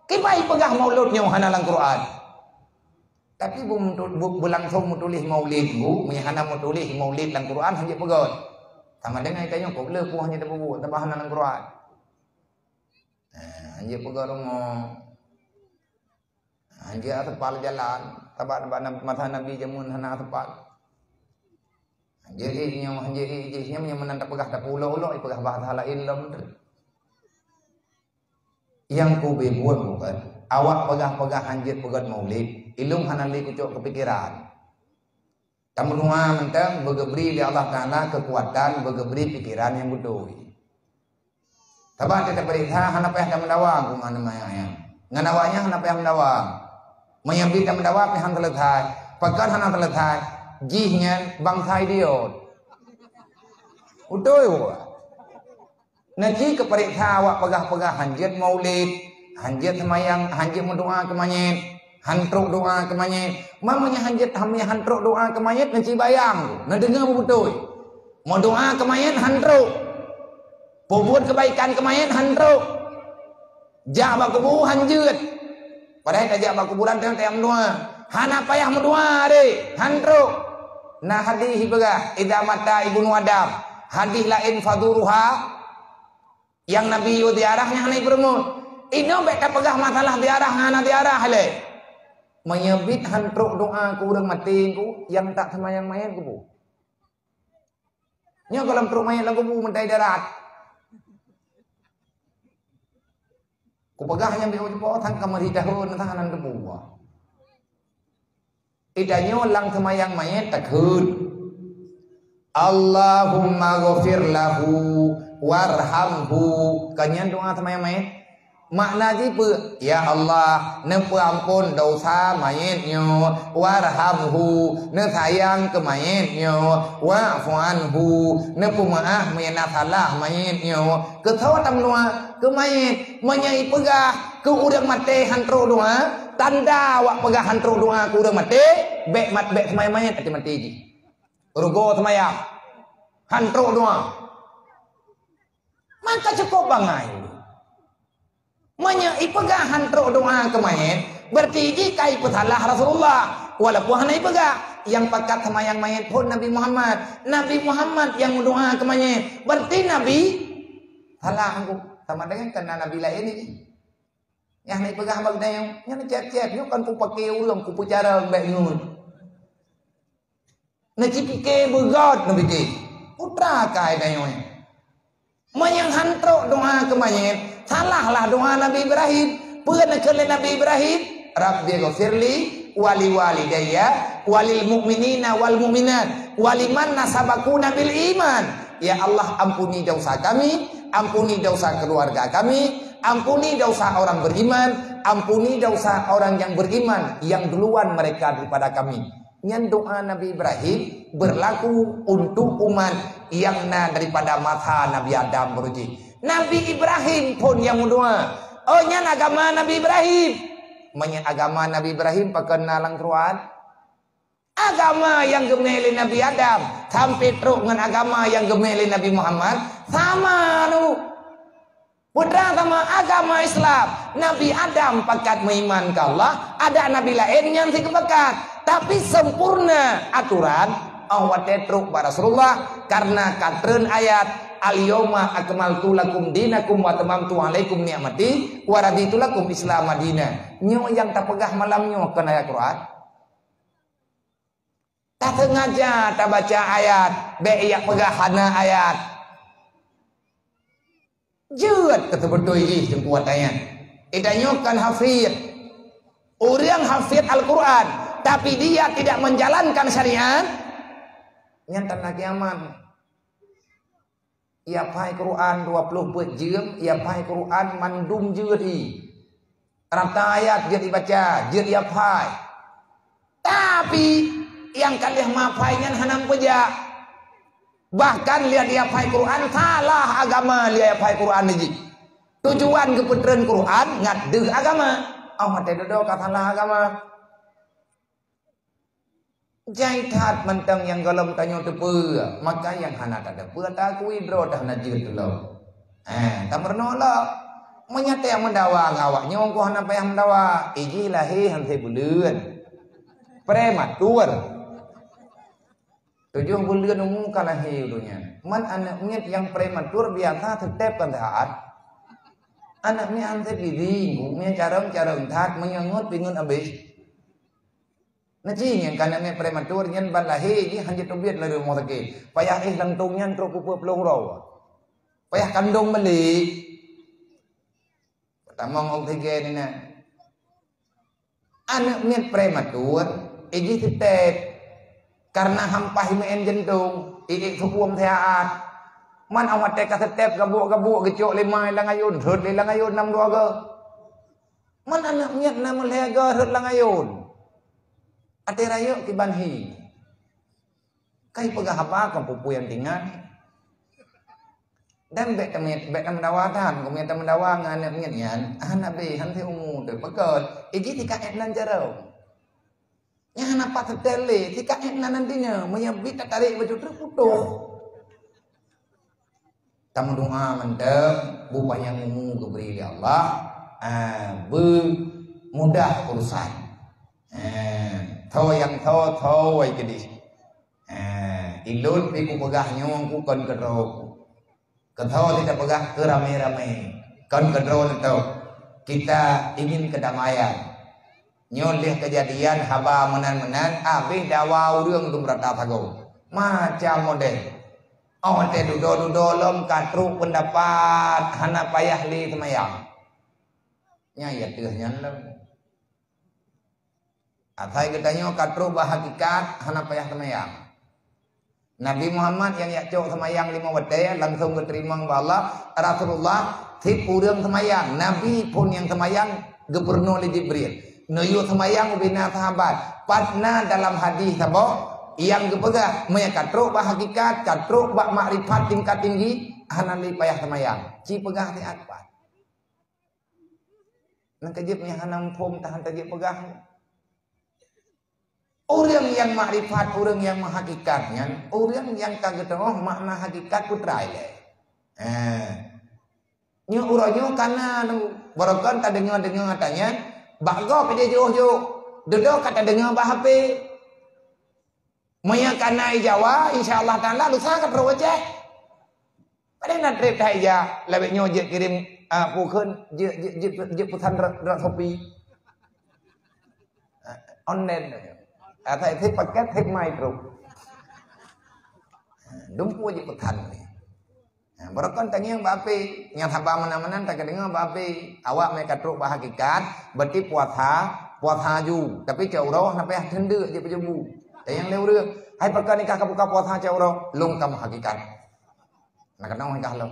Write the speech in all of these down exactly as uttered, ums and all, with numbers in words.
Kiban peugah maulud nyoe hana lam Quran. Tapi bu-, bu-, beulangsong meutuléh maulid bu, meunyo hana meutuléh maulid lam Quran, hanjeuet peugah. Sama dengan tanyoe, "Kok le peue hanjeuet tapeubuet, sabab hana lam Quran?" Eh, hanjeuet peugah rumoh. Hanjeuet asepal jalan, sabab, sabab masa Nabi jameun hana asepal. Hanjeuet nyoe, hanjeuet jih nyoe, meunyo meunan tapeugah, tapeulok-ulok, ipeugah bahasa laén lom tu. Nyang kubiet buet bukan, awak peugah-peugah hanjeuet peugét maulid, ilôn hana lé kucok keu pikeran. Tameudoa mantong beugeubri lé Allah Taala keukuatan, beugeubri pikeran nyang beutôi. Sabab teupeuriksa hana payah tameudawa, ku ngon meuayang-ayang. Ngon awaknyan hana payah meudawa. Meunyo bit tameudawa pih hana teuleusai, pakon hana teuleusai, jihnyan bansa idiot. Beutôi bukan? Neuci keupareksa awak peugah-peugah hanjeuet maulid, hanjeuet seumayang, hanjeuet meudoa keu manyét, han trok doa keu manyét. Meunyo hanjeuet, meunyo han trok doa keu manyét, neuci bayang, neudeungoe beubeutôi. Meudoa keu manyét han trok. Peubuet keubaikan keu manyét han trok. Jak bak kubu hanjeuet. Padahai tajak bak kuburan teuntèe meudoa. Hana payah meudoa deh, han trok. Na hadih ipeugah, "Idza mata ibnu Adam." Hadih laén, "Fazuruha." Nyang Nabi yue ziarah nyan hana ipeureumeun. Inoe bèk tapeugah masalah ziarah ngon hana ziarah lé. Meunyo bit han trok doa keu ureueng maté ku, nyang tak seumayang manyét kubu. Nyoe gohlom trok manyét lam kubu meutai darat. Kupeugah nyan beuh cupo sang ka meuri tahun sang hana teupeue. Ita nyoe lam seumayang manyét takheun, "Allahumma ghafir lahu warhamhu." Kan nyan doa seumayang manyét. Makna jih peue? Ya Allah, neupeuamphon desya manyét nyoe, warhamhu, neusayang keu manyét nyoe, wa'fu anhu, neupeumeu'ah meunyo na salah manyét nyoe. Keu soe tameudoa? Keu manyét. Meunyo ipeugah keu ureueng maté han trok doa, tanda awak peugah han trok doa keu ureueng maté, bèk mat-, bèk seumayang manyét, até maté jih. Rugoe seumayang. Han trok doa. Maka cukôp bangai. Meunyo ipeugah han trok doa keu manyét, berarti jih ka ipeusalah Rasulullah. Walaupun hana ipeugah, nyang pakat seumayang manyét phon Nabi Muhammad. Nabi Muhammad nyang meudoa keu manyét. Berarti Nabi salah anggô. Sama dengan keu na nabi laén nyan. Nyang hana ipeugah bak geutanyoe, nyan cét-cét, nyoe kan kupaké ureueng, kupeucara bèk ngon. Neucipiké beugöt neupiké. Putra kai tanyoe. Meunyo han trok doa keu manyét, salahlah doa Nabi Ibrahim. Peue neukheun lé Nabi Ibrahim? "Rabbighfirli waliwalidayya walil mu'minina wal mu'minat waliman sabaqana bil iman." Ya Allah, ampuni dosa kami, ampuni dosa keluarga kami, ampuni dosa orang beriman, ampuni dosa orang yang beriman yang duluan mereka daripada kami. Nyan doa Nabi Ibrahim berlaku untuk umat nyang na daripada masa Nabi Adam baroe jih. Nabi Ibrahim phon nyang meudoa. Oh, nyan agama Nabi Ibrahim. Meunyo agama Nabi Ibrahim pakon na lam Quran? Agama nyang geumé lé Nabi Adam sampai trok ngon agama nyang geumé lé Nabi Muhammad sama nu. Putra sama agama Islam. Nabi Adam pakat meuiman keu Allah, ada nabi laén nyang sikeue pakat. Tapi sempurna aturan, oh watèe trok bak Rasulullah, karena ka treun ayat, "Al-yauma akmaltu lakum dinakum wa atmamtu alaikum ni'mati wa raditu lakum Islam madina." Nyoe nyang tapeugah malam nyoe kon ayat Quran. Tasengaja tabaca ayat, bèk jak peugah hana ayat. Jeuet keu seubeutôi jih teungku watèe nyan. Geutanyoe kan hafid. Ureueng hafid Al-Quran, tapi dia tidak menjalankan syariat, nyan tanda kiamat. Ia phai Quran dua ploh peuet jeuem, ia phai Quran mandum jeuet i. Rata ayat jeuet ibaca, jeuet ia phai. Tapi nyang ka lheueh maphai nyan hana meupeujak. Bahkan lihat ia phai Quran salah agama, lihat ia phai Quran jih. Tujuan geupeutreun Quran ngat deuh agama. Oh, watèe dudoe ka salah agama. Jai that mantong nyang gohlom tanyoe teupeue, maka nyang hana tateupeue taakui droe dah na jeuet lom. Eh, tameurunoe lom. Meunyo teuh meudawa ngon awak nyoe, keuh hana payah meudawa. Ijih lahé han sép buleuen. Prematur. Tujoh buleuen umu ka lahé u donya. Man aneuk miet nyang prematur biasa teutep kan sehat. Aneuk miet han sép ijih, meunyo carông-carông that, meunyo ngeut pih ngeut abéh. Na cit nyang ka aneuk miet prematur nyan ban lahé jih han jiteubiet lé rumoh sakét. Payah éh lantông nyan trok kupeue plueng uroe. Payah kandông balik. Tamong oksigen inan. Aneuk miet prematur, ijih teutep. Karena hampah meu'en jantông, iék sukuem sehat. Man awai watèe ka teutep gabuk-gabuk geucok lé ma lam ayôn, rhot lé lam ayôn nam dua goe. Man aneuk miet na meulhèe goe rhot lam ayôn. Até rayeuk kiban hi. Kai peugah haba kon peue-peue nyang tinggai. Dan bèk tameudawa that, keumiet tameudawa ngon aneuk miet nyan, hana bé, han sép umu teuh. Pakon, ijih tika ék nan jaroe. Nyan hana pat seutôt lé, tika ék nan nanti nyoe, meunyo bit tatarek bacut trok putôh. Tameudoa mantong, beupanyang umu geubri lé Allah, ah, beumudah urusan. Ah, tho nyang tho, tho wai keudeh. Ah, ilôn pih kupeugah nyoe ku kon keudroe ku. Keutho kita peugah keu ramé-ramé. Kon keudroe neutôh. Kita ingin kedamaian. Nyoe lheueh keujadian haba meunan-meunan, abéh dawa ureuëng dum rata sagoe. Macam model. Oh, watèe dudoe-dudoe lom ka trok peundapat hana payah lé seumayang. Nyan ya teuh nyan lom. Asai geutanyoe ka trok bak hakikat hana payah seumayang. Nabi Muhammad nyang jak cok seumayang lima watèe langsong geuteurimong bak Allah. Rasulullah, cit ureuëng seumayang, Nabi phon nyang seumayang geupeurunoe lé Jibril. Neuyue seumayang ubena sahabat. Pat na dalam hadis saboh nyang geupeugah, meunyo ka trok bak hakikat, ka trok bak makrifat tingkat tinggi, hana lé payah seumayang. Ci peugah siat pat. Nyang keujeuet nyang hana muphom tahan tajeuet peugah. Ureuëng nyang makrifat, ureuëng nyang meuhakikat nyan, ureuëng nyang ka geuteungoh makna hakikat peue treuk ilée. Eh. Nyoe uroe nyoe kana barokon tadeungoe-deungoe ata nyan, bak gob jih jiôh-jiôh, dudoe ka tadeungoe bak H P. Meunyo kana i Jawa, insya Allah Taala lusa ka trok u Aceh. Padahai na trép that ija, lawét nyoe jeuet kirém, ah, peue kheun, jeuet, jeuet, jeuet, jeuet peusan rot, rot Shopee. Ah, online. Ah, that, that paket, that mai trok. Dumpeue jeuet peusan. Ah, barokon tangieng bak H P, nyang haba meunan-meunan takeudeueng bak H P. Awak meuka trok bak hakikat, berarti puasa, puasa ju. Tapi cot uroe na payah teundeuk jeuet peujubu. Tanyong lé ureuëng, "Hai pakon nikah ka buka puasa cot uroe?" Lôn ka meuhakikat. Na keunong nikah lôn.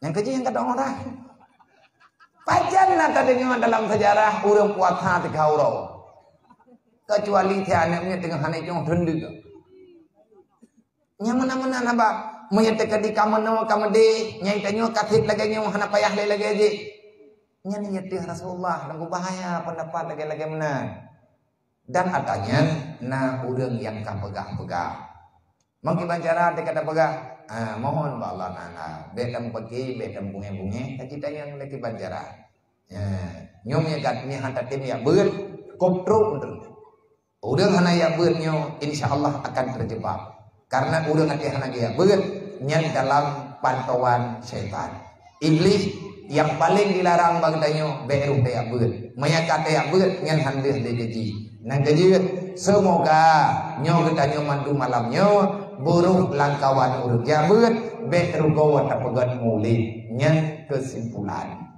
Nyang keujih nyang keudroe dah. Pajan na tadeungoe dalam sejarah ureuëng puasa teuka uroe. Kecuali si aneuk miet teungoh hana icong teundeuk. Nyang meunan-meunan haba, meunyoe teuka di ka meunoe ka meudeh, nyang tanyoe ka seb lagée nyoe hana payah lé lagée jih. Nyan nyang teuh Rasulullah dan beubahaya pendapat lagée-lagée meunan. Dan ata nyan na ureuëng nyang ka peugah-peugah. Meukiban cara teuka tapeugah, ah, mohon bak Allah Taala, bék tameupaké, bék tamubungée-bungée, ka cit tanyong lé kiban cara. Ya, nyoe meunyo gata nyoe hana tatem jak beuet, kop trok beutôi. Ureuëng hana jak beuet nyoe, insya Allah akan terjebak. Karena ureuëng até hana geujak beuet, nyan dalam pantauan syaitan. Iblih nyang paleng dilarang bak geutanyoe bék rôh tajak beuet. Meunyo ka tajak beuet, nyan han deuh lé geuji. Nyang keujeuet, seumoga nyoe geutanyoe mandum malam nyoe beurôh lam kawan ureuëng jak beuet, bék rugoe tapeugét mulod. Nyan keusimpulan.